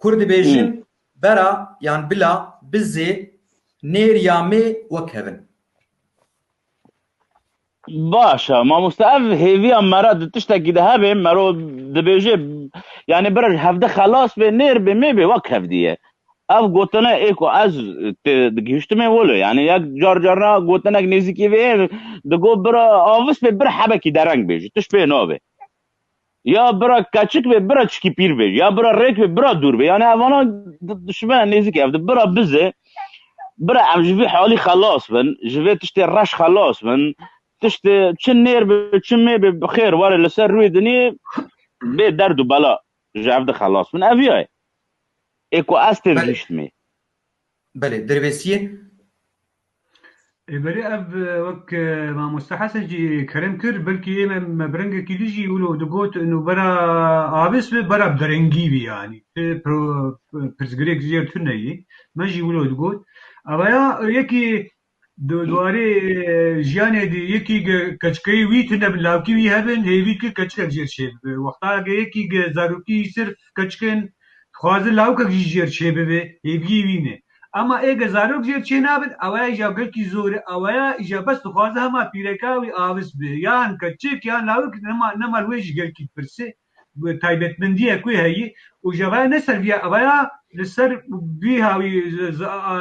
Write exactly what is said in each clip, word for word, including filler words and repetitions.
Kur dibêjin, hmm, bera yan bila, bizê, nêr ya mê wek hev in. Baş e, mamoste, ev hêviya me re di tiştekî de hebe, mero dibêje, yani bira ji hevdî xelas be, nêr be, mê be, wek hevdî ye. Ev gotine ê ku ez tê digihiştimê wilo, yani yek car carna gotinek nêzîkî vê digot, bira avis be, bira hebekî dereng bêje, tişt pê nabe. Ya bira keçik be, bira çikî pîr be, ya bira rêk be, bira dûr be. Yani evana di-, dişmene nêzîk ev di, bira bize, bira em ji vî halî xelas bin, ji vê tiştê reş xelas bin. Tiştê çi nêr be, çi mê be, bi xêr were li ser rûyê dinê bê derd û bela ji ev di xelas bin. Ev ya ye. Ê ku ez tê Belê. digihiştimê. Belê, dervêsiyê. Ê, belê ev, e, wek, e, mamoste Hesen jî kerem kir, belkî ê me, me bi rengekî din jî wilo digot, nûbera avis bi, bera bi derengî bî yanî. Ti pro-, pirsgirêk jêr tune yî. Me jî wilo digot. Ev ya, e, yekî di, di warê, e, jiyanê de yekî ge-, keçikeyê wî tune bi lawkî wî hebin, hêvî kir keçikek jêr çê bibe. Wexta ge yekî ge zarokî sirf keçikên dixwaze lawikek jî jêr çê bibe, hêviyê wî ne. Ema ê ge zarok jêr çê nabin, ew ya îja gelkî zor e, ew ya îja bes dixwaze hema pîreka wî avis be. Yan keçik, yan lawik, nema, nema li wê jî gelkî dipirsê. Taybetmendiyek wê heye û ji ev ya ne ser viya, ev ya li ser vî hawî z-, z-, a,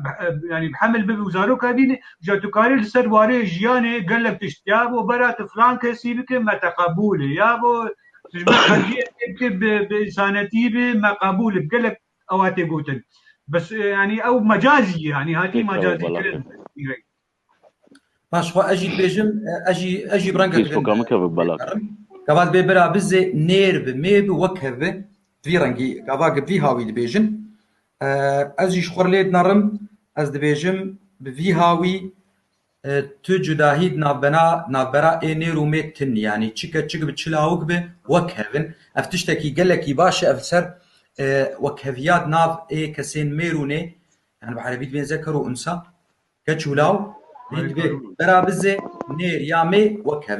b-, yanî bi hemil bibe û zaroka bîne, îja tu karî li ser warê jiyanê gelek tişt ya bo bera tu filan kesî bike me te qebûl e, ya bo tu ji me qenciyekê bike bi, bi însanetî be me qebûl e, gelek ewa tê gotin. Bes, e, yanî ew mecazî ye, yanî hatî Pêk ew mecazî bela kirin. Baş, xwe ez jî dibêjim, e, ez jî, ez jî bi rengek Pêk din, soka min keve bela. Gava dibê bira bizê nêr bi, mê bi, wek hev bi. Vî rengî, gava gi vî hawî dibêjin. E, ez jî ji xwe lê dinerim, ez dibêjim, bi vî hawî, e, tu cudahî di navbena, navbera ê nêr û mê tun, yanî çi keçik bi, çi lawik bi, wek hev in. Ev tiştekî gelekî baş e, ev ser, e, wekheviya di nav ê kesên mêr û nê, yani bi erebî dibên zeker û unsa, keç û law, hîn dibê bera bizê, nêr ya mê, wek hev in.